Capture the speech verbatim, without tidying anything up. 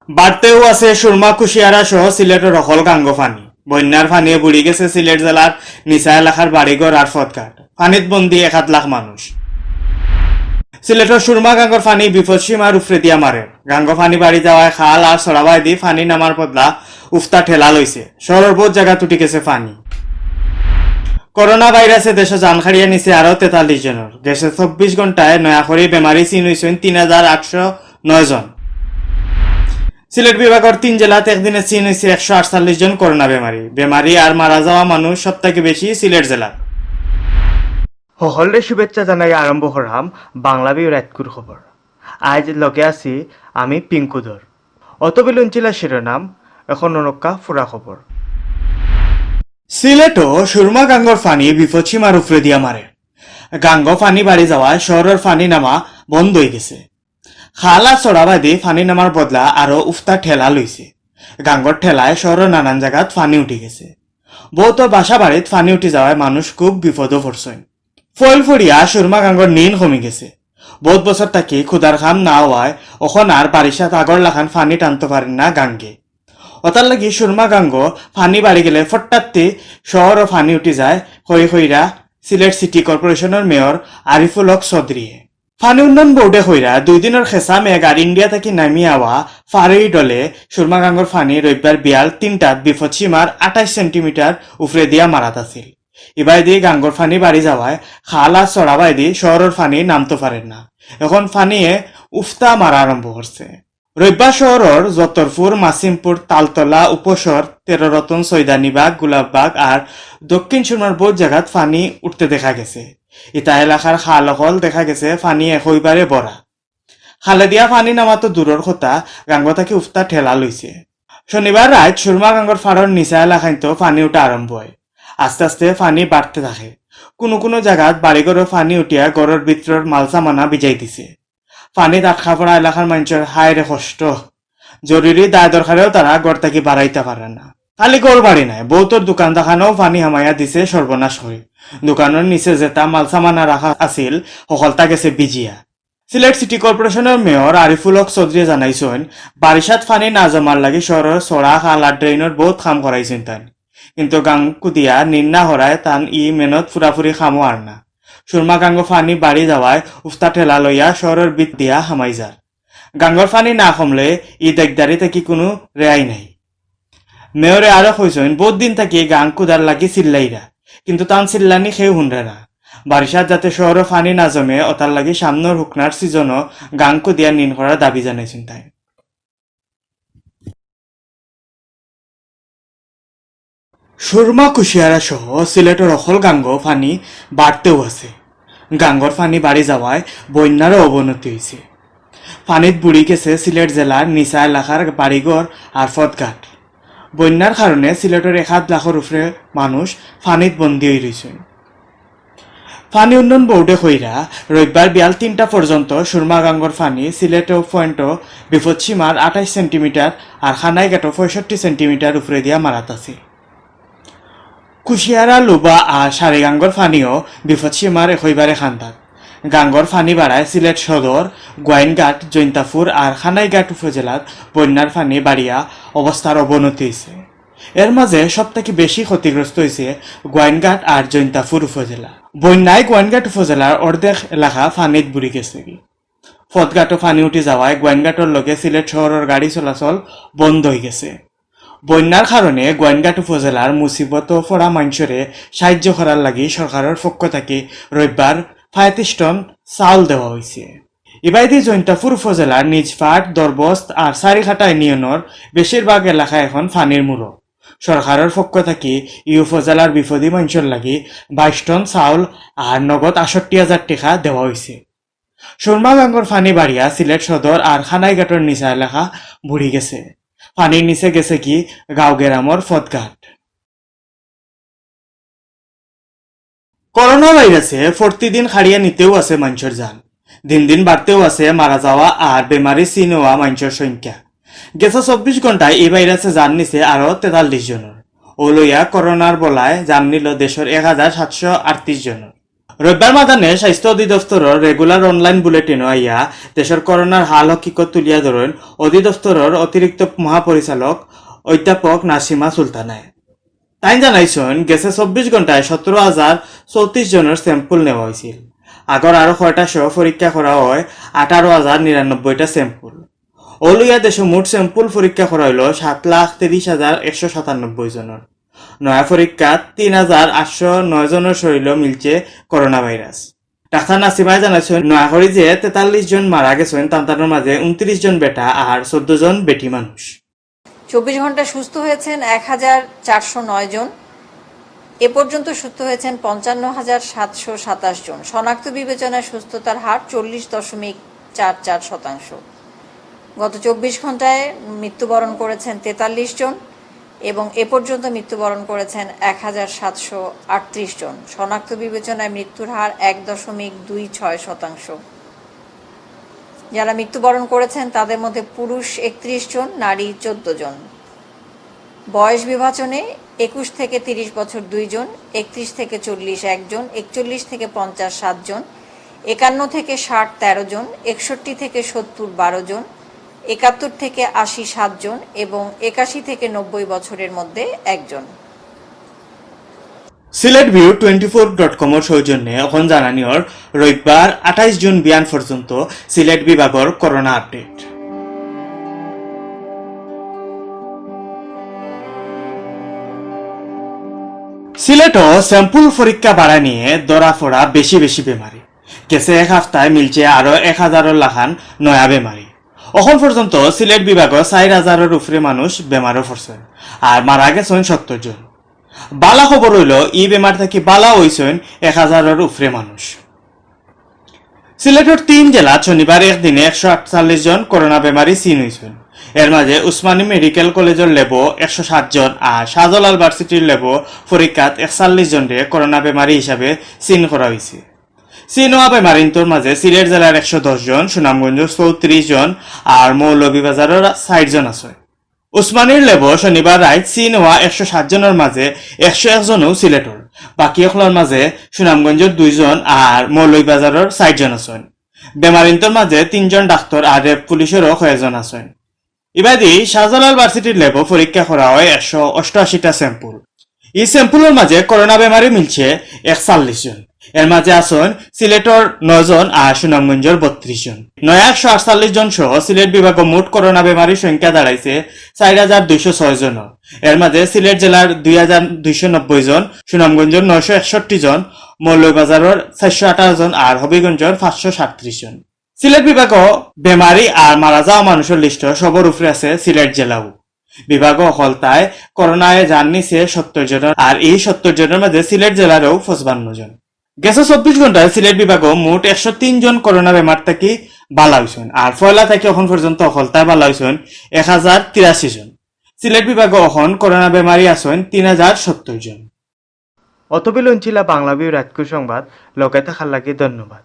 বাড়তেউ আছে সুরমা, কুশিয়ারা সহ সিলেটর হকল গাঙ্গো ফানি। বন্যার ফানিয়ে বুড়ি গেছে সিলেট জেলার নিচা এলাকার বাড়িঘর আর পথঘাট। ফানিত বন্দি এক আধ লাখ মানুষ। সিলেটর সুরমা গাঙ্গর ফানি বিপদসীমার উপরে দিয়া মারে। গাঙ্গো ফানি বাড়ি যাওয়ায় খাল আর ছড়াবায়দি ফানি নামার বদলা উফতা ঠেলা লইছে। শহরর বউত জাগাত উঠি গেছে ফানি। করোনা ভাইরাসে দেশো জান কাড়িয়া নিছে আরো তেতাল্লিশ জনর। গেছে চব্বিশ ঘন্টায় নয়া করি বেমারি চিন অইছইন তিন হাজার আটশো নয় জন। সিলেট বিভাগর তিন জেলাত একদিনে চিন অইছে একশো আটচল্লিশ জন করোনা বেমারি। বেমারি আর মারা যাওয়া মানুষ সব থাকি বেশি সিলেট জেলাত। হকলরে শুভেচ্ছা জানাই আরম্ভ করাম বাংলা বিউ রাইতকুর খবর। আইজ লগে আছি আমি পিঙ্কুধর। অতবিল উনছিলা শিরোনাম, এখন অনক্কা ফুরা খবর। সিলেটো সুরমা গাঙ্গর ফানি বিপদসীমার উপরে দিয়া মারে। গাঙ্গো ফানি বাড়ি যাওয়ায় শহরর ফানি নামা বন্ধ অই গেছে। খাল আর ছড়াবায়দি ফানি নামার বদলা আরো উফতা ঠেলা লইছে। গাঙ্গর ঠেলায় শহরর নানান জাগাত ফানি উঠি গেছে। বউতর বাসা বাড়িত ফানি উঠি যাওয়ায় মানুষ খুব বিপদো পড়ছইন। ফইল ফড়িয়া সুরমা গাঙ্গর নিন কমি গেছে। বউত বছর থাকি খুদার কাম না অওয়ায় অখন আর বারিশাত আগর লাখান ফানি টানতো পারের না গাঙ্গে। অতার লাগি সুরমা গাঙ্গো ফানি বাড়ি গেলে ফট্টাত্তি শহরো ফানি উঠি যায়, কই কইরা সিলেট সিটি কর্পোরেশনর মেয়র আরিফুল হক চৌধুরীয়ে। ফানি উন্নয়ন বোর্ডে কইরা দুই দিনর খেসা মেঘ আর ইন্ডিয়া থাকি নামি আওয়া ফারই ডলে সুরমা গাঙ্গর ফানি রবিবার বিয়াল তিনটাত বিপদসীমার আঠাইশ সেন্টিমিটার উপরে দিয়া মারাত আছিল। ইবায়দি গাঙ্গর ফানি বাড়ি যাওয়ায় খাল আর ছড়াবায়দি শহরর ফানি নামতো পারের না। এখন ফানিয়ে উফতা মারা আরম্ভ করছে। রবিবার শহরর জতরপুর, মাসিমপুর, তালতলা, উপশহর, তেরো রতন, সৈদানীবাগ, গোলাপবাগ আর দক্ষিণ সুরমার বউত জাগাত ফানি উঠতে দেখা গেছে। ইতা এলাকার খাল অকল দেখা গেছে ফানি একইবারে ভরা। খালে দিয়া ফানি নামা তো দূরর কথা, গাঙ্গো থাকি উফতা ঠেলা লইছে। শনিবার রাইত সুরমা গাঙ্গর ফাড়র নিচা এলাকাইনতো ফানি উঠা আরম্ভ অয়। আস্তে আস্তে ফানি বাড়তে থাকে। কুনু কুনু জাগাত বাড়িঘরো ফানি উঠিয়া ঘরর ভিতরর মালসামানা ভিজাই দিছে। ফানিত আটকা পড়া এলাকার মানষর হায় রে কষ্ট। জরুরি দায় দরকারেও তারা ঘর থাকি বারাইতা পারের না। খালি ঘর বাড়ি নায়, বউতর দোকান দাখানও ফানি হামাইয়া দিছে সর্বনাশ করি। দোকানর নিচে যেতা মালসামানা রাখা আছিল, হকলতা গেছে ভিজিয়া। সিলেট সিটি কর্পোরেশনর মেয়র আরিফুল হক চৌধুরীয়ে জানাইছইন, বারিশাত ফানি না জমার লাগি শহরর ছড়া, খাল আর ড্রেইনর বউত কাম করাইছইন তাইন। কিন্তু গাঙ্গ কুদিয়া নিন না করায় তান ই মেহনত ফুরাফুরি কামো আর না। সুরমা গাঙ্গো ফানি বাড়ি যাওয়ায় উফতা ঠেলা লইয়া শহরর ভিতর দিয়া হামাই যার। গাঙ্গর ফানি না কমলে ই দেখদারি থাকি কুনু রেহাই নাই। মেয়রে আরো কইছইন, বউত দিন থাকি গাঙ্গ কুদার লাগি চিল্লাইরা, কিন্তু তান চিল্লানি কেউ হুনরে না। বারিশাত যাতে শহরো ফানি না জমে, অতার লাগি সামনর হুকনার সিজনো গাঙ্গ কুদিয়া নিন করার দাবি জানাইছইন তাইন। সুরমা, কুশিয়ারা সহ সিলেটর হকল গাঙ্গো ফানি বাড়তেউ আছে। গাঙ্গর ফানি বাড়ি যাওয়ায় বন্যারও অবনতি অইছে। ফানিত বুড়ি গেছে সিলেট জেলার নিচা এলাকার বাড়িঘর আর পথঘাট। বন্যার কারণে সিলেটর এক আধ লাখর উপরে মানুষ ফানিত বন্দি অই রইছইন। ফানি উন্নয়ন বোর্ডে কইরা, রবিবার বিয়াল তিনটা পর্যন্ত সুরমা গাঙ্গর ফানি সিলেটো পয়েন্টো বিপদসীমার আঠাইশ সেন্টিমিটার আর খানাইঘাটো পঁয়ষট্টি সেন্টিমিটার উপরে দিয়া মারাত আছে। কুশিয়ারা, লুবা আর সারিগাঙ্গর ফানিও বিপদসীমার একইবারে কান্দাত। গাঙ্গর ফানি বাড়ায় সিলেট সদর, গোয়াইনঘাট, জৈন্তাপুর আর খানাইঘাট উপজেলাত বন্যার ফানি বাড়িয়া অবস্থার অবনতি অইছে। এর মাঝে সব থাকি বেশি ক্ষতিগ্রস্ত অইছে গোয়াইনঘাট আর জৈন্তাপুর উপজেলা। বন্যায় গোয়াইনঘাট উপজেলার অর্ধেক এলাকা ফানিত বুড়ি গেছেগি। পথঘাটো ফানি উঠি যাওয়ায় গোয়াইনঘাটর লগে সিলেট শহরর গাড়ি চলাচল বন্ধ অই গেছে। বন্যার কারণে গোয়াইনঘাট উপজেলার মুসিবতো পড়া মানষরে সাহায্য করার লাগি সরকারর পক্ষ থাকি রবিবার পঁয়ত্রিশ টন চাউল দেওয়া অইছে। ইবায়দি জৈন্তাপুর উপজেলার নিজপাট, দরবস্ত আর সারিকাটা ইউনিয়নর বেশিরভাগ এলাকা এখন ফানির মুরো। সরকারর পক্ষ থাকি ই উপজেলার বিপদী মানষর লাগি বাইশ টন চাউল আর নগদ আষট্টি হাজার টেকা দেওয়া অইছে। সুরমা গাঙ্গর ফানি বাড়িয়া সিলেট সদর আর খানাইঘাটর নিচা এলাকা বুড়ি গেছে। ফানির নিচে গেছেগি গাঁও গেরামর পথঘাট। করোনা ভাইরাসে প্রতিদিন কাড়িয়া নিতেউ আছে মানষর জান। দিন দিন বাড়তেউ আছে মারা যাওয়া আর বেমারি চিন অওয়া মানষর সংখ্যা। গেছে চব্বিশ ঘন্টায় ই ভাইরাসে জান নিছে আরো তেতাল্লিশ জনর। অউ লইয়া করোনার বলায় জান নিল দেশর এক হাজার সাতশো আটত্রিশ জনর। রবিবার মাদানে স্বাস্থ্য অধিদপ্তরর regular online bulletin-ও আইয়া দেশর করোনার হাল হকিকত তুলিয়া ধরইন অধিদপ্তরর অতিরিক্ত মহাপরিচালক অধ্যাপক নাসিমা সুলতানায়। তাইন জানাইছইন, গেছে চব্বিশ ঘন্টায় সতেরো হাজার চৌত্রিশ জনর sample নেওয়া অইছিল। আগর আরো কয়টা সহ পরীক্ষা করা অয় আঠারো হাজার নিরানব্বইটা sample। অউ লইয়া দেশো মোট sample পরীক্ষা করা অইল সাত লাখ তিরিশ হাজার একশো সাতানব্বই জনর। নয়া পরীক্ষাত তিন হাজার আটশো নয় জনর শরীলো মিলছে করোনা ভাইরাস। ডাক্তার নাসিমায় জানাইছইন, নয়া করি যে তেতাল্লিশ জন মারা গেছইন, তান তানর মাঝে ঊনত্রিশ জন বেটা আর চোদ্দ জন বেটি মানুষ। চব্বিশ ঘন্টা সুস্থ হয়েছেন এক হাজার চারশো নয় জন। এ পর্যন্ত সুস্থ হয়েছেন পঞ্চান্ন হাজার সাতশো সাতাশ জন। শনাক্ত বিবেচনায় সুস্থতার হার চল্লিশ দশমিক চার চার শতাংশ। গত চব্বিশ ঘন্টায় মৃত্যুবরণ করেছেন তেতাল্লিশ জন এবং এ পর্যন্ত মৃত্যুবরণ করেছেন এক হাজার সাতশো আটত্রিশ জন। শনাক্ত বিবেচনায় মৃত্যুর হার এক দশমিক দুই ছয় শতাংশ। যারা মৃত্যুবরণ করেছেন তাদের মধ্যে পুরুষ একত্রিশ জন, নারী চোদ্দ জন। বয়স বিভাজনে একুশ থেকে তিরিশ বছর দুই জন, একত্রিশ থেকে চল্লিশ একজন, একচল্লিশ থেকে পঞ্চাশ সাত জন, একান্ন থেকে ষাট তেরো জন, একষট্টি থেকে সত্তর বারো জন, একাত্তর থেকে আশি সাত জন এবং একাশি থেকে নব্বই বছরের মধ্যে একজন। Sylhet View twenty four dot com-র সৌজন্যে অখন জানানি অর রবিবার আঠাইশ জুন বিয়ান পর্যন্ত সিলেট বিভাগর করোনা আপডেট। সিলেটও sample পরীক্ষা বাড়া নিয়ে ধরা পড়া বেশি বেশি বেমারি। গেছে এক হাপ্তায় মিলছে আরো এক হাজারর লাখান নয়া বেমারি। অখন পর্যন্ত সিলেট বিভাগো চাইর হাজারর উপরে মানুষ বেমারো পড়ছইন, আর মারা গেছইন সত্তর জন। বালা খবর অইল, ই বেমার থাকি বালা অইছইন এক হাজারর উপরে মানুষ। সিলেটর তিন জেলাত শনিবার একদিনে একশো আটচল্লিশ জন করোনা বেমারি চিন অইছইন। এর মাঝে উসমানী মেডিকেল কলেজর ল্যাবো একশো সাত জন আর শাহজালাল ভার্সিটির ল্যাবো পরীক্ষাত একচল্লিশ জনরে করোনা বেমারি হিসাবে চিন করা অইছে। চিন অওয়া বেমারিন্তর মাঝে সিলেট জেলার একশো দশ জন, সুনামগঞ্জর চৌত্রিশ জন আর মৌলভীবাজারর চাইর জন আছে। উসমানীর ল্যাবো শনিবার রাইত চিন অওয়া একশো সাত জনর মাঝে একশো এক জনও সিলেটর, বাকি অকলর মাঝে সুনামগঞ্জর দুই জন আর মৌলভীবাজারর চাইর জন আছইন। বেমারিন্তর মাঝে তিন জন ডাক্তার আর র্যাব পুলিশরও কয়েকজন আছইন। ইবাদি শাহজালাল ভার্সিটির ল্যাবো পরীক্ষা করা অয় একশো অষ্টআশিটা sample। ই sampleর মাঝে করোনা বেমারি মিলছে একচল্লিশ জন। এর মাঝে আছইন সিলেটর নয় জন আর সুনামগঞ্জর বত্রিশ জন। নয়া একশো আটচল্লিশ জন সহ সিলেট বিভাগো মোট করোনা বেমারির সংখ্যা দাঁড়াইছে চাইর হাজার দুইশো ছয় জন। এর মাঝে সিলেট জেলার দুই হাজার দুইশো নব্বই জন, সুনামগঞ্জর নয়শো একষট্টি জন, মৌলভীবাজারর চাইরশো আঠারো জন আর হবিগঞ্জর পাঁচশো সাতত্রিশ জন। সিলেট বিভাগো বেমারি আর মারা যাওয়া মানুষর লিস্টো সবর উপরে আছে সিলেট জেলাও। বিভাগো হকলতায় করোনায় জান নিছে সত্তর জনর, আর ই সত্তর জনর মাঝে সিলেট জেলারও পঁচপান্ন জন। গেছে চব্বিশ ঘন্টায় সিলেট বিভাগো মোট একশো তিন জন করোনা বেমার থাকি বালা অইছইন, আর পয়লা থাকি অখন পর্যন্ত হকলতায় বালা অইছইন এক হাজার তিরাশি জন। সিলেট বিভাগো অখন করোনা বেমারি আছইন তিন হাজার সত্তর জন। অতবিল উনছিলা বাংলা ভিউ রাইতকুর সংবাদ, লগে থাকার লাগি ধন্যবাদ।